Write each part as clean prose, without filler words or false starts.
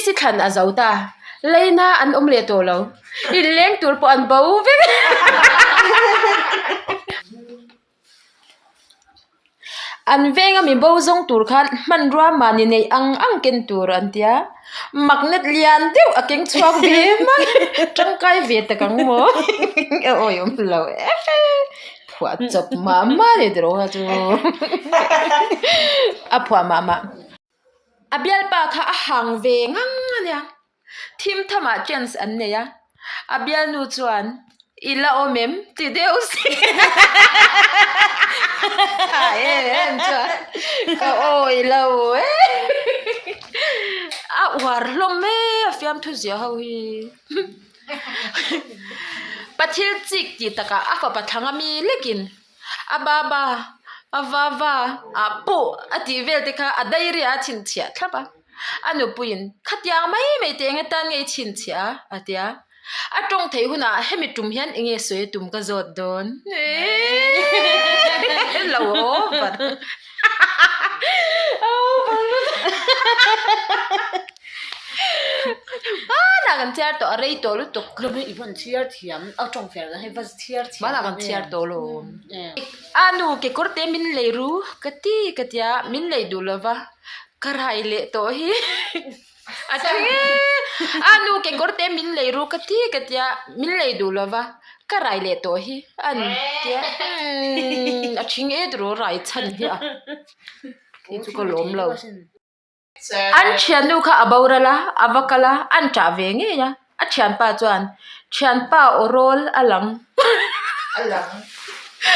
PC thlan a zo ta. Leina an awm leh tawh lo. Inleng tur pawh an bo vek. An venga mi bo zawng tur khan hmanrua mahni neih ang ang ken tur an tia. Magnet lian deuh a keng chhuak ve mai. Tangkai ve tak ang maw? A awihawm lo e. Phuah chawp mah mah ni tiraw kha chu. A phuah mah mah. A bialpa kha a hang ve ngang a nia. Thim thamah chance an nei a, a bialnu chuan I la awm em? ti deuh si a em em chuan ka awi lo e a uar hlawm e a fiamthu zia ho hi Pathil chik tih takah a fapa thlang ami lekin a baba a vava a puh a tih vel te kha a diary ah a chhinchhiah thlap a. A nupuiin, Khatiang mai mai te eng atan nge i chhinchhiah a? a ti a. A tawng theih hunah hemi tum hian eng nge sawi a tum ka zawt dawn. Lo over. Over lutuk. Hmanah kan chhiar tawh a rei tawh lutuk. Hlawm hi i vawn chhiar thiam a tawng fel dan hi va chhiar thiam. Hmanah kan chhiar tawh lo. A nu kekawr te min lei ru ka ti ka tia min lei duh lova. Ka rai leh tawh hi a ti nge a nu kekawr te min lei ru ka ti ka tia min lei duh lo va ka rai leh tawh hi an tia umm a thing e tiraw rai chhan hi a hei chu ka lawm lo an thiannu kha a boral a a va kal a an tah ve ngei a. A thianpa chuan, Thianpa aw rawl a lang.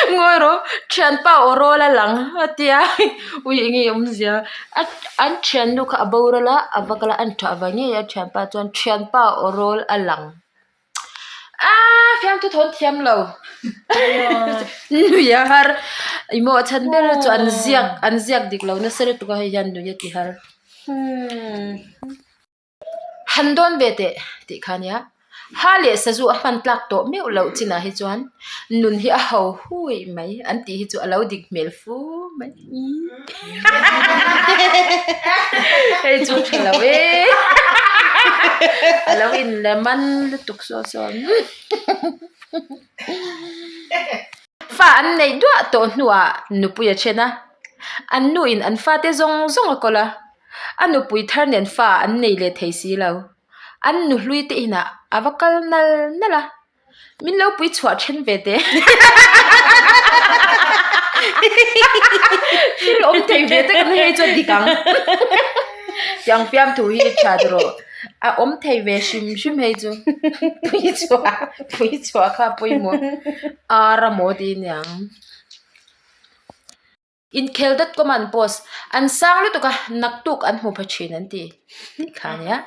Ngawi rawh, Thianpa aw rawl a lang a ti a, ui eng nge awmzia. An thiannu kha a boral a, a va kal a, an thah vang ngei a thianpa chuan Thianpa aw rawl a lang. Aaa fiamthu thawn thiam lo. Nui a har. Ih maw a chhan ber chu an ziak an ziak dik lo nasa lutuk a hei hian nui a ti har. Han dawn ve teh tih kha nia. Ha leh sazu a hman tlak tawh meuh loh chinah hi chuan nun hi a ho hui mai an tih hi chu a lo dik hmel fu mai. Hei chu tha lo e. A lo inlem an lutuk saw saw. Fa an neih duah tawh hnuah nupui a then a, an nuin an fate zawng zawng a kawl a. A nupui thar nen fa an nei leh thei si lo. An nu hlui te inah a va kal nal nal a, min lo pui chhuah then ve teh. Thil awm thei ve tak ang hei chuan dik ang. Tiang fiam thu hi tha rawh. A awm thei ve hrim hrim hei chu. Pui chhuah pui chhuah kha pawimawh. Ar a maw tih aniang. Inkhel dot com an post, An sang lutuk a, naktuk an hmu pha thin an ti tih kha a nia.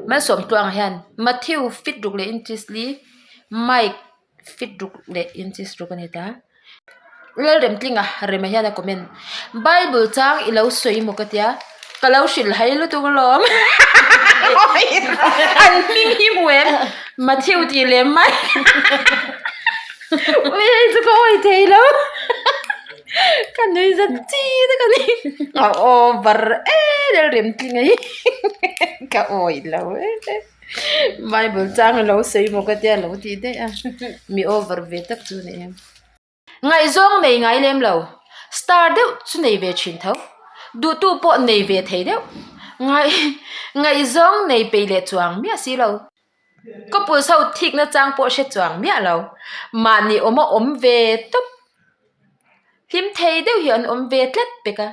Malsawm tluangah hian Matthew fit ruk leh inches li, Mike fit ruk leh inches ruk a ni ta. Lalremtlinga Rema hian a comment, Bible chang i lo sawi maw ka tia, ka lo hrilh hai lutuk alawm. An hming hi hmu em? Matthew tih leh Mike. Ui hei chu ka awi thei lo ka nui zat chi tak a ni a over em em rem tling a hi ka awi lo e bible chang a lo sawi maw ka tia lo tih daih a mi over ve tak chu a ni em ngaihzawng nei ngai lem lo star deuh chu nei ve thin tho duhtu pawh nei ve thei deuh ngaih ngaihzawng nei peih leh chuang miah si lo. Ka pulse ho thik na chang pawh hre chuang miah lo. Mahni awm a awm ve tawp. Hlim thei deuh hi an awm ve tlat pek a,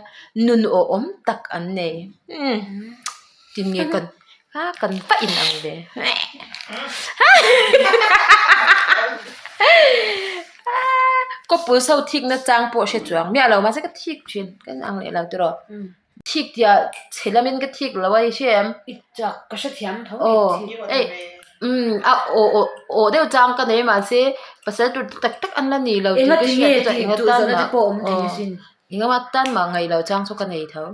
nun awhawm tak an nei. Umm tin nge kan a kan va in ang ve. Ka pulse ho thik na chang pawh hre chuang miah lo mahse ka thik thin ka in ang leh lo tiraw. Thik tih ah chhe lamin ka thik lo a i hria em? I chak ka hrethiam tho i thik. Aw ei umm a aw aw aw deuh chang ka nei mahse pasal tur tak tak an la ni lo tih ka hriat te chuan enga tan mah aw engemaw tan mah ngaih loh chang chu ka nei tho.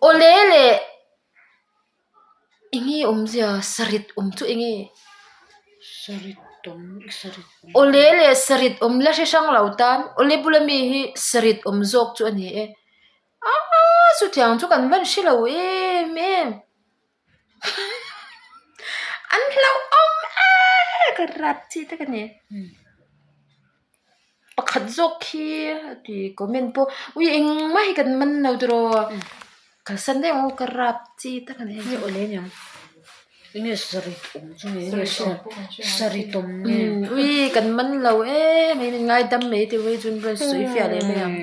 Awle leh enge awmzia sarit awm chu enge? Sarit awm sarit awm. Awle leh sarit awm la hre hrang lo tan awle bula mi hi sarit awm zawk chu a ni e. Aaa chutiang chu kan van hre lo em em. An hlauhawm e ka rap chi tak a ni. Pakhat zawk khi a ti comment pawh ui engmah hi kan man lo tiraw kalsan daih ang aw ka rap chi tak a ni. Nge awle aniang enge sarih awm chu nge nge sarih tawm nge. Ui kan man lo em mai min ngaidam mai tih hi chuan rawn sawi fiah leh mai ang.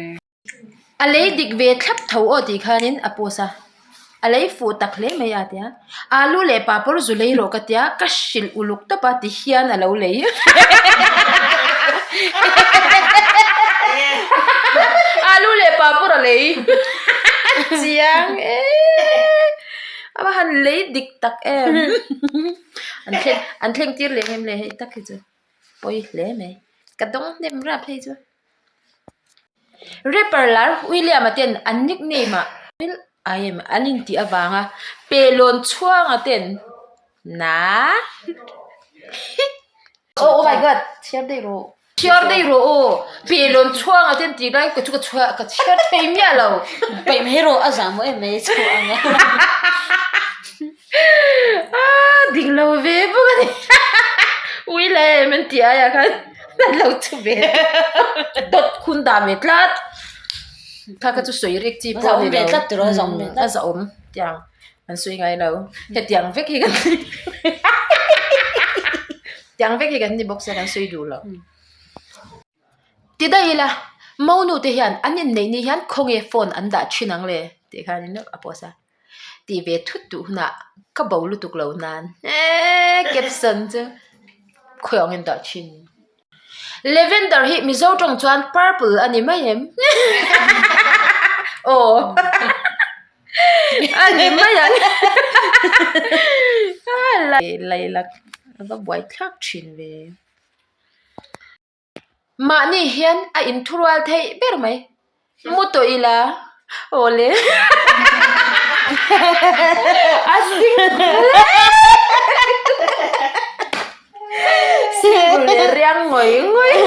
A lei dik ve thlap tho aw tih khanin a post a, a lei fuh tak hle mai a tia, alu leh papawr zu lei rawh ka tia, ka hrilh uluk tawp a ti hian a lo lei. Alu leh papawr a lei chiang e, a va han lei dik tak em, an thleng an thleng tir leh em le hei tak hi chu pawi hle mai, ka dawng hnem rap hei chu. Rapper lar William-a ten an nickname ah Will I Am an intih avanga pelawn chhuanga ten Na Oh my god chhiar daih rawh chhiar daih rawh aw pelawn chhuanga ten tih lai ka chu ka chhuah ka chhiar thei miah lo Paih mai rawh a zah maw em mai chhuah ang a. Ah dik lo ve bawk a ni Will I Am an tih aiah khan. An lo chu ve dawt hun dah ve tlat kha kha chu sawi rek chi pawh a ni lo a zahawm tiang an sawi ngai lo hetiang vek hi kan ni tiang vek hi kan ni bawk sia kan sawi duh lo ti daih ila monu te hian an inneih ni hian khawnge phone an dah thin ang le tih khan a post a. Tih ve thut duh hunah ka bo lutuk lo nan eee caption chu khawi ang in dah thin. Lavender hi Mizo tawng chuan purple a ni mai em? Aw a ni mai ang Lailak a va buai thlak thin ve. Mahni hian a inthurual theih ber mai. Mu tawh ila aw le a single single leh riang ngawih ngawih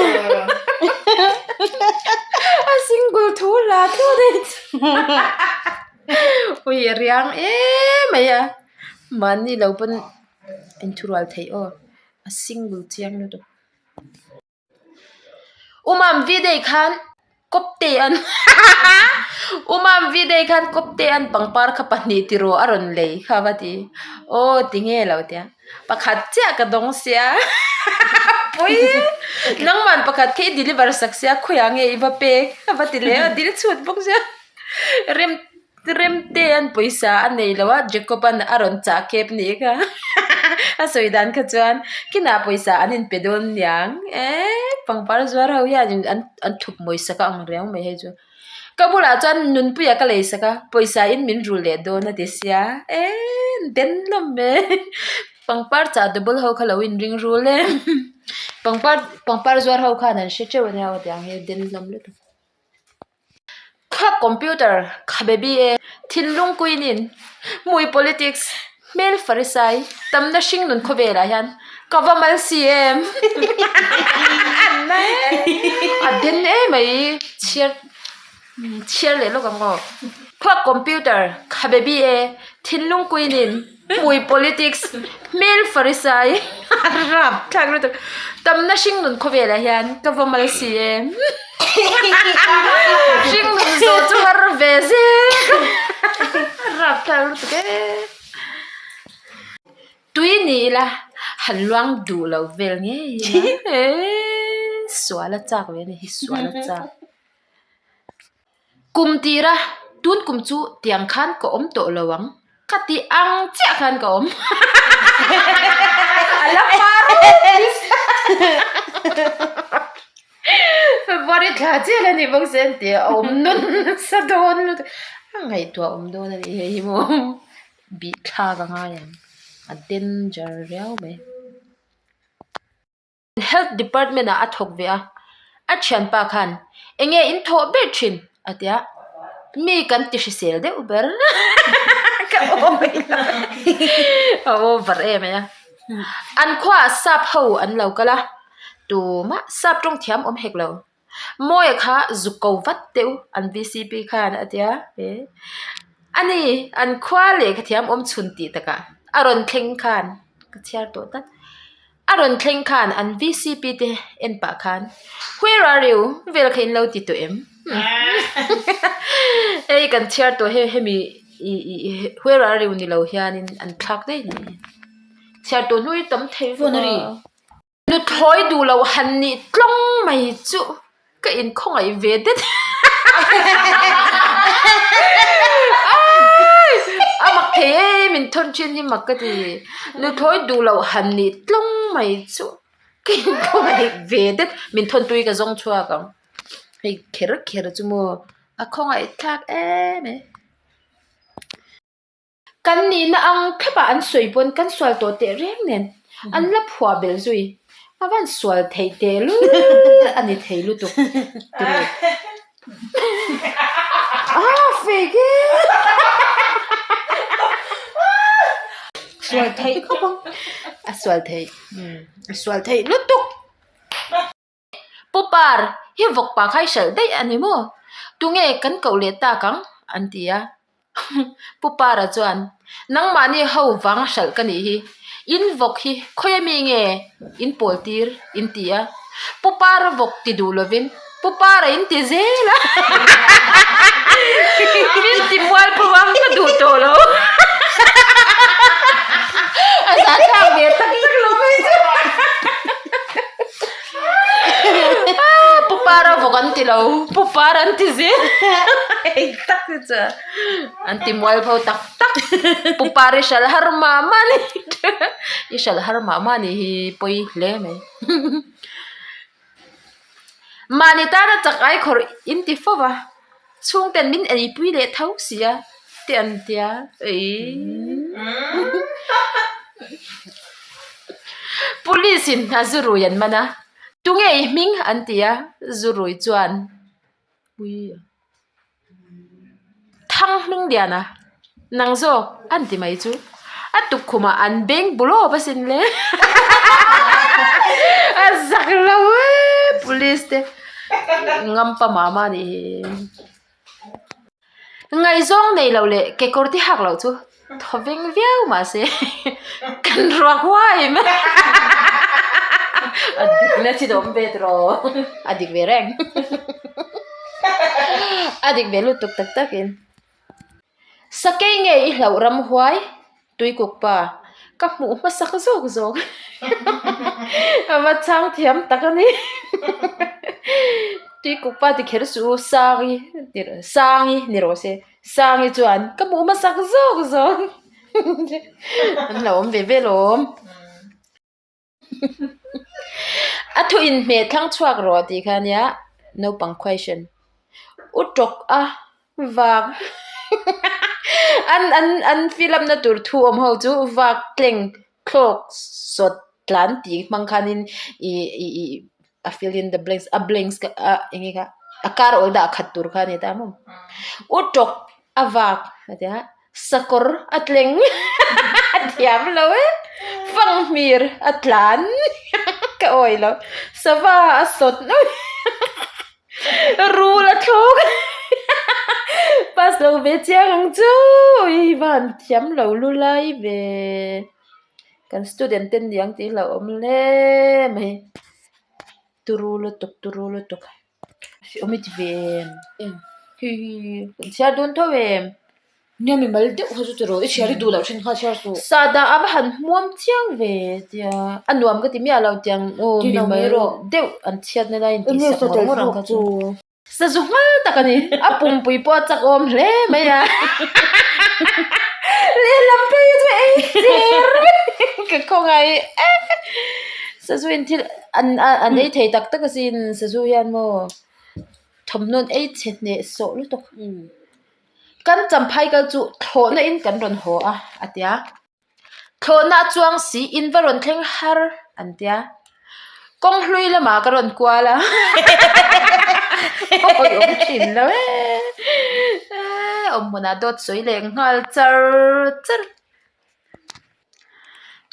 a single thu hla thu daih chu ui a riang em mai a mahni lo pawn inthurual theih aw a single chiang lutuk. Umam V-day khan kawpte an Umam V-day khan kawpte an pangpar kha pahnih tiraw a rawn lei kha va ti aw tinge lo tia pakhat chiah ka dawng sia pui nangman pakhat kha i deliver sak sia khawiah nge i va pek a va ti leh a dil chhut bawk sia rem. Remte an pawisa a nei lo a, Jacob an a rawn chah kep nih kha a sawi dan kha chuan kinah pawisa an inpe dawn niang eee pangpar zuar ho hian an an thup mawi sak a ang riau mai hei chu ka bulah chuan nunpuia ka lei sak a pawisa in min rul leh dawn a ti sia eee den hlawm mai pangpar chah double ho kha lo inring rul em pangpar pangpar zuar ho khan an hre teuh ania aw tiang hi den hlawm lutuk. Kha computer kha baby e. Thinlung queen-in hmui politics hmel farisai tamna hringnun khawvelah hian ka va mal si em. A den emai chhiar chhiar leh lawk ang aw. Kha computer kha baby e. Thinlung queen-in hmui politics hmel farisai rap thlak lutuk tamna hringnun khawvelah hian ka va mal si em. Hringnun zawh chu har ve zek rap thlak lutuk e. Tui ni ila han luang duh lo vel ngei ila eee sual a chak ve a ni hi sual a chak. Kum tira tun kum chu tiang khan ka awm tawh lo ang ka ti ang chiah khan ka awm a la hma February thla chiah la ni bawk se an ti a awm nawn nasa dawn lutuk a ngaihtuah awm dawn a ni hei hi maw bih thlak a ngai ang a danger riau mai. Health department ah a thawk ve a, a thianpa khan enge in thawh ber thin a ti a, mi kan ti hrisel deuh ber ka a over em mai a, an khuaah sap ho an lo kal a, tumah sap tawng thiam awm hek lo, Mawia kha zuk ko vat teh u an vcp khan a ti a, ani an khua lehkha thiam awm chhun tih takah a rawn thleng khan. Ka chhiar tawh tlat. A rawn thleng khan an VCP te en pah khan Where are you? vel kha in lo ti tawh em? Hei kan chhiar tawh he hemi ih where are you ni lo hianin an thlak daih ni. Chhiar tawh hnu hi tam thei vek a. Nuthlawi duh loh han nih tlawng mai chu ka inkhawngaih ve det. A mak thei e, min thawn thin hi mak ka ti. Nuthlawi duh loh han nih tlawng mai chu ka inkhawngaih ve det. Min thawn tui ka zawng chhuak ang. Hei kher kher chu maw a khawngaih thlak em e. Kan nihna ang thlapah an sawi pawn kan sual tawh teh reng nen an la phuah belh zui. A van sual theih teh lul a ni thei lutuk tiraw. Ah fake e! Sual theih khawp ang. A sual theih, a sual theih lutuk. Pu Par, hi vawk pa kha i hralh daih a ni maw? Tunge kan koh leh tak ang? an ti a. Pu Para chuan, Nangmahni ho vang a hralh ka nih hi. In vawk hi khawi ami nge in pawl tir? in ti a. Pu Para vawk ti duh lovin Pu Para in ti zel a. Min ti mual pawh a, ka duh tawh lo. A zahthlak ve tak tak lo mai chu. Pu Para vawk an ti lo, Pu Para an ti zel. Hei tak hi chu an ti mual pho tak tak. Pu Para i hralh har mah mah ni. I hralh har mah mah ni hi pawi hle mai. Mahni tana chak ai khawrh in ti fo va, chhungten min eipui leh tho si a ti an tia eii. Police in a zurui an man a, tunge i hming an ti a, zurui chuan ui. Thang hming lian a, nang zawk an ti mai chu. A tukkhumah an beng bu lawp asin le. A zak lo e police te ngampa mah mah a nih hi. Ngaihzawng nei loh leh kekawr te hak loh chu thaw veng viau mahse kan ruak huai mai a dik na chi dawm ve tawh a dik ve reng a dik ve lutuk tak tak in sakei nge i hlauh ram huai tuikuk pa ka hmuh hmasak zawk zawk a va chhang thiam tak a ni tuikuk pa ti kher suh u sangi sangi ni rawh se. Sangi chuan ka hmuh hmasak zawk zawk an lo awm ve ve lawm a thu inhmeh thlang chhuak rawh tih kha ania naupang question u tawk a vak an an an fill up na tur thu awm ho chu vak tleng thlawk sawt tlan tih hmang khanin ih ih ih a fill in the blanks a blanks kha a eng nge kha a kar awl dah khat tur kha a ni ta maw u tawk a vak a ti a sakawr a tleng a thiam lo e fanghmir a tlan ka awi lo sava a sawt rul a thlawk pass lo ve chiang ang chu i van thiam lo lu lai ve kan student te niang tih hlauh awm hle mai turu lutuk turu lutuk awm i ti ve em hi hi kan chhiar dawn tho em nia mi mal deuh kha chu ti rawh i chhiar i duh loh thin kha chhiar suh sahdah a va han hmuam chiang ve tia a nuam ka ti miah lo tiang aw mi mal deuh an chhiatna lai in tih sak ngawr ngawr ang kha chu. Sazu nghal tak a ni. A pumpui pawh a chak awm hle mai a. Lehlam phei hi chu ei cher ka khawngaih e. Sazu in thil an an ei thei tak tak asin sazu hian maw thawmhnaw an ei chhe hneh sawh lutuk. Kan champhai kal chu thlawhna in kan rawn haw a a ti a. Thlawhna a chuang si in va rawn thleng har an tia kawng hlui lamah ka rawn kual a awi awm thin lo e awm hmunah dawt sawi leh nghal char char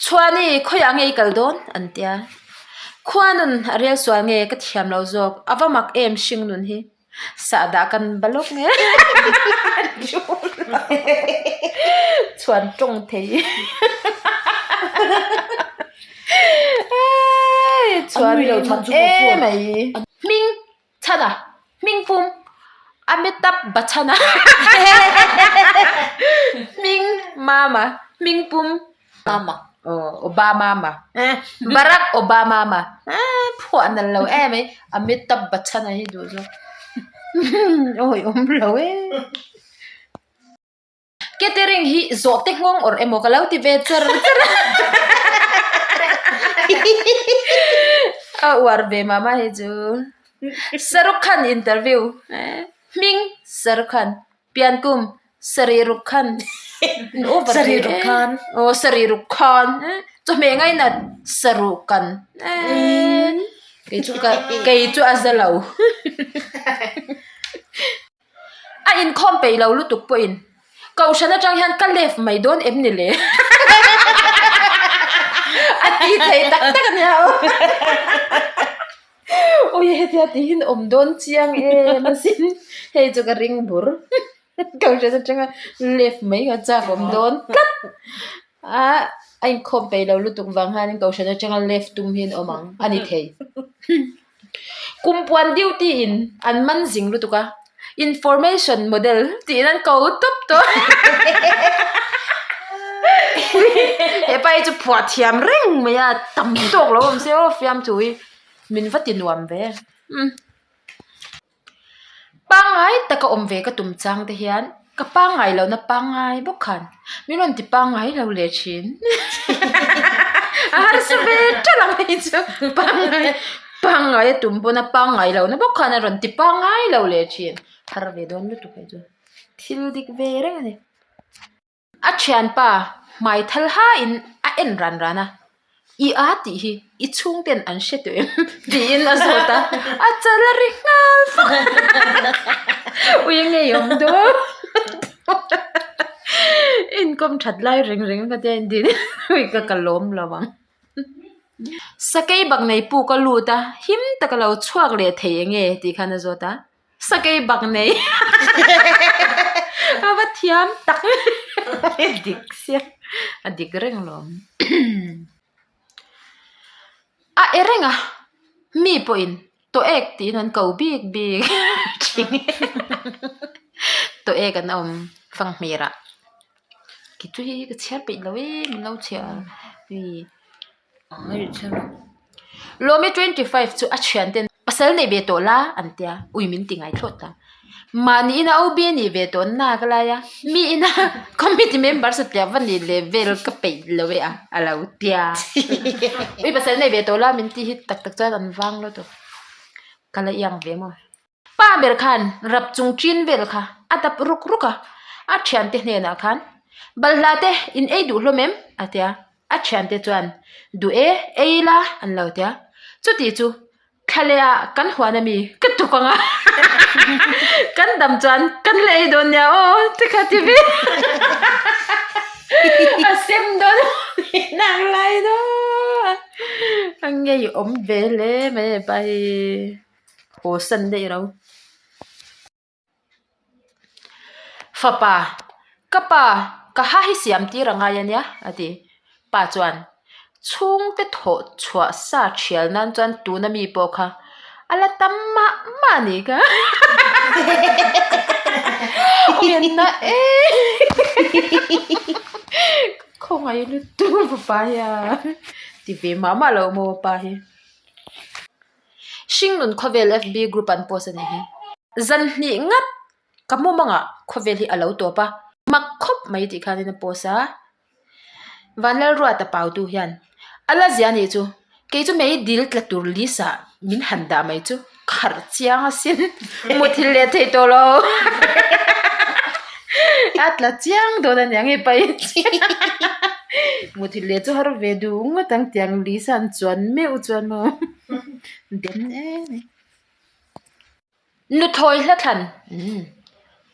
chhuani khawiah nge i kal dawn an tia khuanun a rel sual nge ka thiam lo zawk a va mak em hring nun hi. Sahdah kan ba lawk nge chhuan tawng thei. Chuan e mai. Hming chhana hming pum Amitabh Bachchan-a hming mama hming pum Mama aw Obama ma Barack Obama ma phuah nalh lo em mai Amitabh Bachchan-a hi duh zawk awi awm lo e. Catering hi zawh te nghawng awrh emaw ka lo ti ve char char a a uar ve mah mah hi chu Shahrukh Khan interview hming Shahrukh Khan pian kum Sariruk Khan Sariruk Khan aw Sariruk Khan chawhmeh ngainat Saruh kan kei chu ka kei chu a za lo. A inkhawm peih lo lutuk pawhin Kohhran atang hian ka left mai dawn em ni le? A ti thei tak tak a nia aw. Ui hetia tihin awm dawn chiang em asin. Hei chu ka ring bur. Kohhran atanga left mai ka chak awm dawn tlat. A a inkhawm peih lo lutuk vang hianin Kohhran atanga left tum hian awm ang a ni thei. Kumpuan duty in an man zing lutuk a, information model tiin an ko tawp tawh a. Hepa hi chu phuah thiam reng mai a, tam tawk lo awm se aw fiamthu hi min va ti nuam ve. Pangngai taka awm ve ka tum chang te hian ka pangngai lohna pangngai bawk khan min rawn ti pangngai lo leh thin a harsa ve ṭalh ang hei chu pangngai pangngai a tum pawn a pangngai lohna bawk khan a rawn ti pangngai lo leh thin har ve dawn lutuk hei chu thil dik ve reng a ni. A thianpa hmai thal hain a en ran ran a, I a tih hi i chhungten an hre tawh em? tiin a zawt a, a chal a ri nghal fak ui a ngeiawm dawn inkawm that lai reng reng ka tia inti ui ka ka lawm lo ang. Sakei bak nei puk a lut a, him taka lo chhuak leh thei enge tih khan a zawt a. Sakei bak nei a va thiam tak dik sia a dik reng lawm a e reng a mi pawhin tawh ek tiin an ko bik bik thin tawh ek an awm fanghmir ah ki chu hei hi ka chhiar peih lo e min lo chhiar ih. Lawmi 25 chu a thian ten pasal nei ve tawh la an tia ui min ti ngai thlawt ta mahni ina OB a nih ve tawh na ka lai a mi ina committee member satliah va nih leh vel ka peih lo e a a lo tia ui pasal nei ve tawh la min ti hi tak tak chuan an vang lutuk ka la iang ve maw. Pa ber khan rap chung chin vel kha a dap ruk ruk a, a thiante hnenah khan, Balhla te in ei duh hlawm em? a ti a, a thiante chuan, Duh e, ei la an lo ti a, chuti chu thla leh ah kan huan ami ka tuk ang a, kan dam chuan kan la ei dawn nia aw ti kha ti ve a sem dawn nang lai dawn a ngeiawm ve hle mai hepa hi. Haw san daih ro. Fapa, ka pa, ka ha hi siam tir a ngai a nia, a ti. Pa chuan, chhungte thawh chhuah sa thial nan chuan tuna mi pawh kha a la tam mah mah a ni ka. Awm na e. Khawngaih lutuk fapa hi a ti ve mah mah lo maw pa hi. Hringnun khawvel FB group an post a nih hi. Zan hnih ngat ka mumangah khawvel hi a lo tawp a, mak khawp mai tih khanin a post a. Vanlalruata pautu hian a la zia nih chu kei chu mei dil tla tur list ah min han dah mai chu ka harh chiang asin muthilh leh theih tawh lo a tla chiang dawn a niang hei pahin muthilh leh chu har ve duh ngawt ang tiang list a an chuan meuh chuan maw. Den em em. Nuthawi hla thlan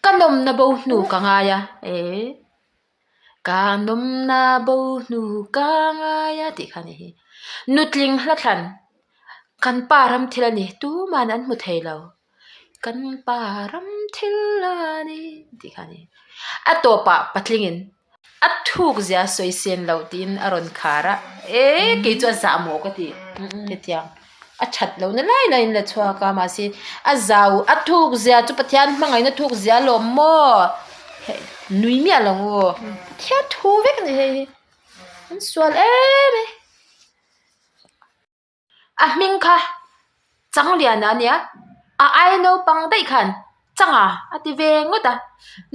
ka nawmna bo hnu ka ngai a eh ka nawmna bo hnu ka ngai a tih kha a ni hi. Nutling hla thlan kan pa ram thil a ni tuman an hmu thei lo kan pa ram thil a ni tih kha a ni. A tawpah patlingin A thuk zia sawi sen loh tiin a rawn khar a, e kei chu a zah maw ka ti hetiang. A that lohna lai laiin la chhuak a mahse a zau a thuk zia chu Pathian hmangaihna thuk zia alawm maw hei nui miah lo aw Pathian thu vek a ni hei hi an sual em e a hming kha Changliana a nia a ai naupang daih khan Changa a ti ve ngawt a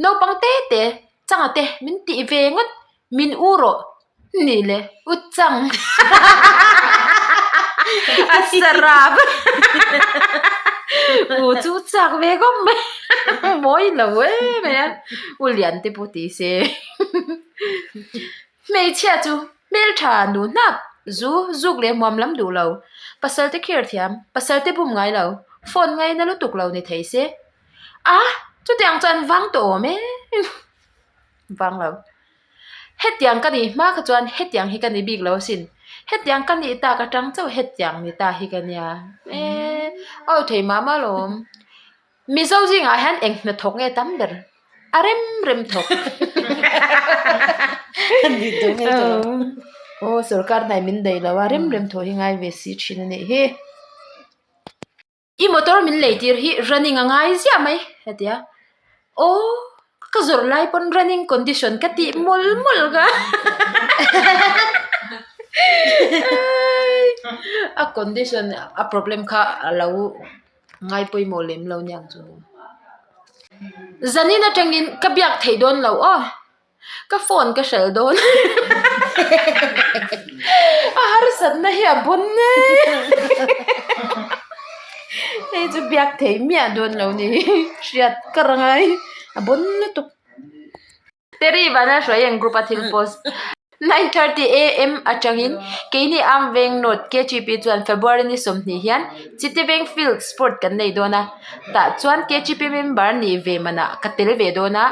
naupang te te Changa te min tih ve ngawt min u rawh ni le u Chang a sarap u chu chak ve khawp mai mawi lo em mai a u lian te pawh ti se hmeichhia chu hmeltha nu hnap zu zuk leh hmuam lam duh lo pasal te khir thiam pasal te bum ngai lo phone ngaina lutuk lo ni thei se a chutiang chuan vang tawh awm em vang lo hetiang ka nih hma kha chuan hetiang hi ka ni bik lo asin hetiang ka nih tak atang chauh hetiang ni ta hi ka nia eee a aw thei mah mah alawm Mizo zingah hian eng hnathawk nge tam ber a rem rem thawk aw sorkar hnai min daih lo a rem rem thawh hi ngai ve si thin a nih hi. I motor min lei tir hi running a ngai ziah mai a ti a aw ka zawrh lai pawn running condition ka tih mawlh mawlh kha a condition a problem kha a lo ngai pawimawh lem lo aniang chu zanin atangin ka biak theih dawn loh aw. Ka phone ka hralh dawn a harsatna hi a bun e hei chu biak theih miah dawn lo ni hriat kar a ngai a bun lutuk. Terry vana hruai ang group a thil post 9:30 am atangin keini Amveng North KGP chuan February ni 20 hian Chiteveng Field Sport kan nei dawn a tah chuan KGP member nih ve manah ka tel ve dawn a.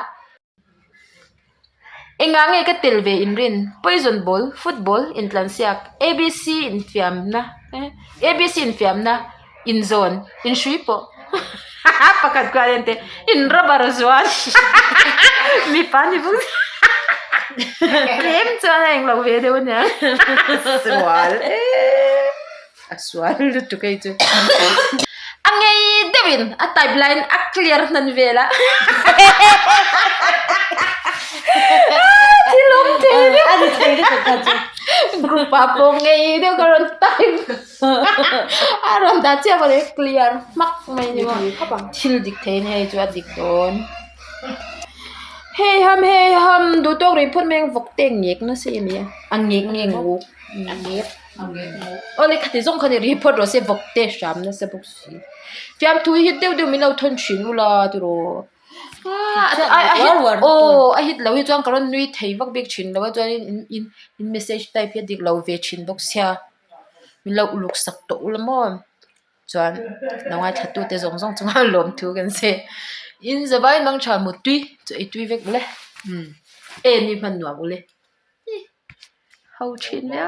Engah nge ka tel ve inrin? Poison ball, football, intlansiak, ABC infiamna, ABC infiamna, inzawn, inhrui pawh pakhat khuan en teh in rubber zuan mipa ni bawk tlem chuan a englo ve deuh ania sual e a sual lutuk hei chu a ngei deuhin a type line a clear hnan vel a thil awm thei deuh a ni thei lutuk kha chu group ah pawh ngei deuh ka rawn type a rawn dah chiah pawh clear hmak mai ni maw thil dik thei a ni hei chu a dik dawn hei ham hei ham duh tawk rih phawt mai ang vawk te ngek nasa em a a ngek nge nguk a ngek. Awle khati zawng kha ni report rawh se vawk te hram nasa bawk si fiamthu hi deuh deuh min lo thawn thin ula tiraw aw a hit lo hi chuan ka rawn nui thei vak bik thin lo a chuanin in in in message type hi a dik lo ve thin bawk sia min lo uluk sak tawh ula maw chuan lo ngaithla tu te zawng zawng chunga lawm thu kan sawi in zavai mang tha mutui chu ei tui vek ule umm en hi hman nuam ule. Ho thin nia.